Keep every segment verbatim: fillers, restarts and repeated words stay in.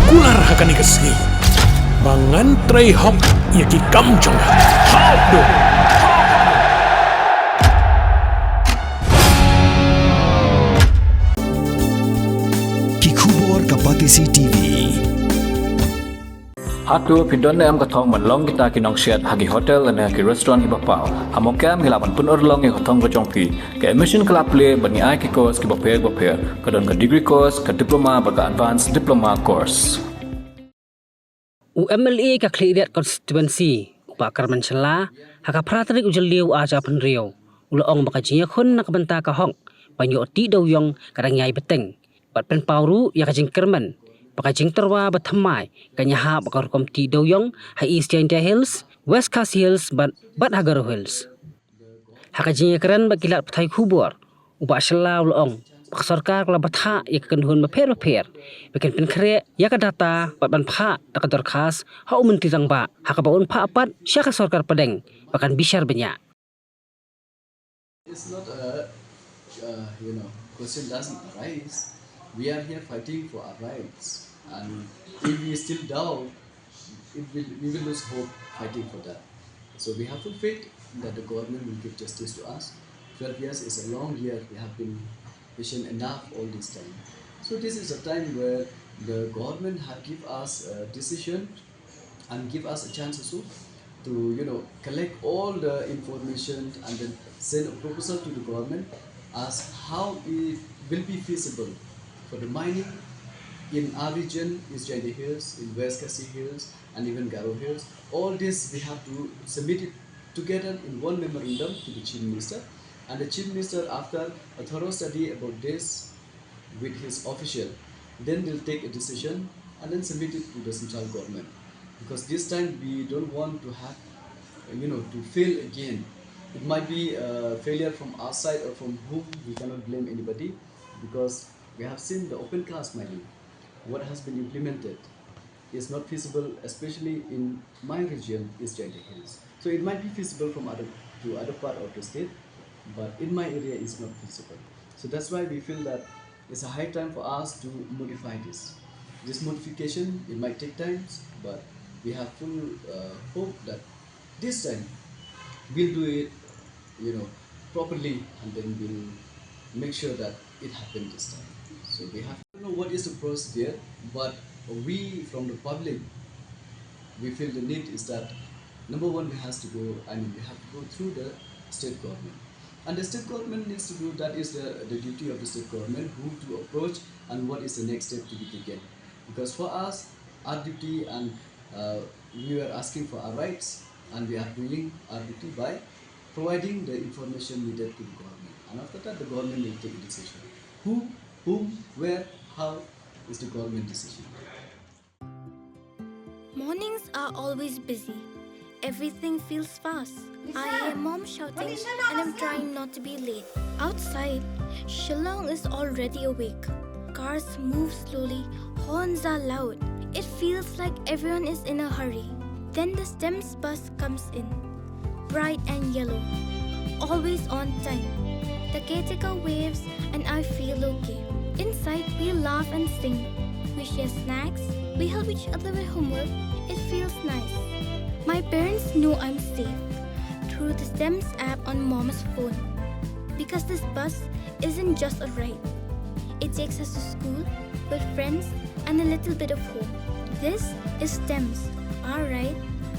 Kular ha kane ka sngi ba ngan trei hok ïa ki kam jong nga. Hok do. Ki khubor ka Batesi T V. Hato phi don ne em ka thong ban long kita ki nongsiat ha ki hotel ne ha ki restaurant kiba paw? Ha mawkha em ngi lah ban pynurlong ïa ka thong ka jong phi. Ka admission ka la plie bad ngi ai ki course kiba pher ba pher. Ka don ka degree course, ka diploma bad ka advanced diploma course. U M L A ka Khliehriat constituency, u Bah Kyrmen Shylla, ha ka phra tarik u Jylliew ar hajar arphew hynriew, u la ong ba ka jingïakhun na ka bynta ka hok ban ïoh tih dewïong ka dang ïai bteng bad pynpaw ruh ïa ka jingkyrmen ba ka jingtyrwa ba thymmai kan ïahap bad ka rukom tih dewïong ha East Jaintia Hills, West Khasi Hills bad, bad ha Garo Hills. Ha ka jingïakren bad ki lad pathai khubor, u Bah Shylla u la ong ba ka sorkar ka la bthah ïa ka kynhun bapher bapher ba kin pynkhreh ïa ka data bad ban phah da ka dorkhas ha u Myntri Rangbah, ha kaba un phah pat sha ka sorkar pdeng ba kan bishar bniah. It's not a, uh, you know, question doesn't arise. We are here fighting for our rights, and if we still doubt, it will, we will lose hope fighting for that. So we have full faith that the government will give justice to us. Twelve years is a long year. We have been patient enough all this time. So this is a time where the government have give us a decision and give us a chance also to, you know, collect all the information and then send a proposal to the government as how it will be feasible for the mining in our region, East Jaintia Hills, in West Khasi Hills, and even Garo Hills. All this we have to submit it together in one memorandum to the Chief Minister. And the Chief Minister, after a thorough study about this, with his official. Then they'll take a decision and then submit it to the central government. Because this time we don't want to have, uh, you know, to fail again. It might be a failure from our side or from whom, we cannot blame anybody, because we have seen the open cast mining, what has been implemented is not feasible, especially in my region, East Jaintia Hills. So it might be feasible from other, to other part of the state, but in my area it's not feasible. So that's why we feel that it's a high time for us to modify this. This modification, it might take time, but we have full, uh, hope that this time we'll do it, you know, properly, and then we'll make sure that it happened this time. So we have to know what is the procedure, but we from the public, we feel the need is that number one, we has to go, I mean, we have to go through the state government. And the state government needs to do, that is the, the duty of the state government, who to approach and what is the next step to be taken. Because for us, our duty and, uh, we were asking for our rights, and we are doing our duty by providing the information needed to the government. And after that, the government will take a decision. Who, whom, where, how is the government decision. Mornings are always busy. Everything feels fast. I hear mom shouting and I'm trying not to be late. Outside, Shillong is already awake. Cars move slowly, horns are loud. It feels like everyone is in a hurry. Then the STEMS bus comes in, bright and yellow, always on time. The caretaker waves and I feel okay. Inside, we laugh and sing. We share snacks. We help each other with homework. It feels nice. My parents know I'm safe through the STEMS app on mom's phone. Because this bus isn't just a ride. It takes us to school, with friends, and a little bit of hope. This is STEMS, our ride,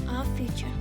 our future.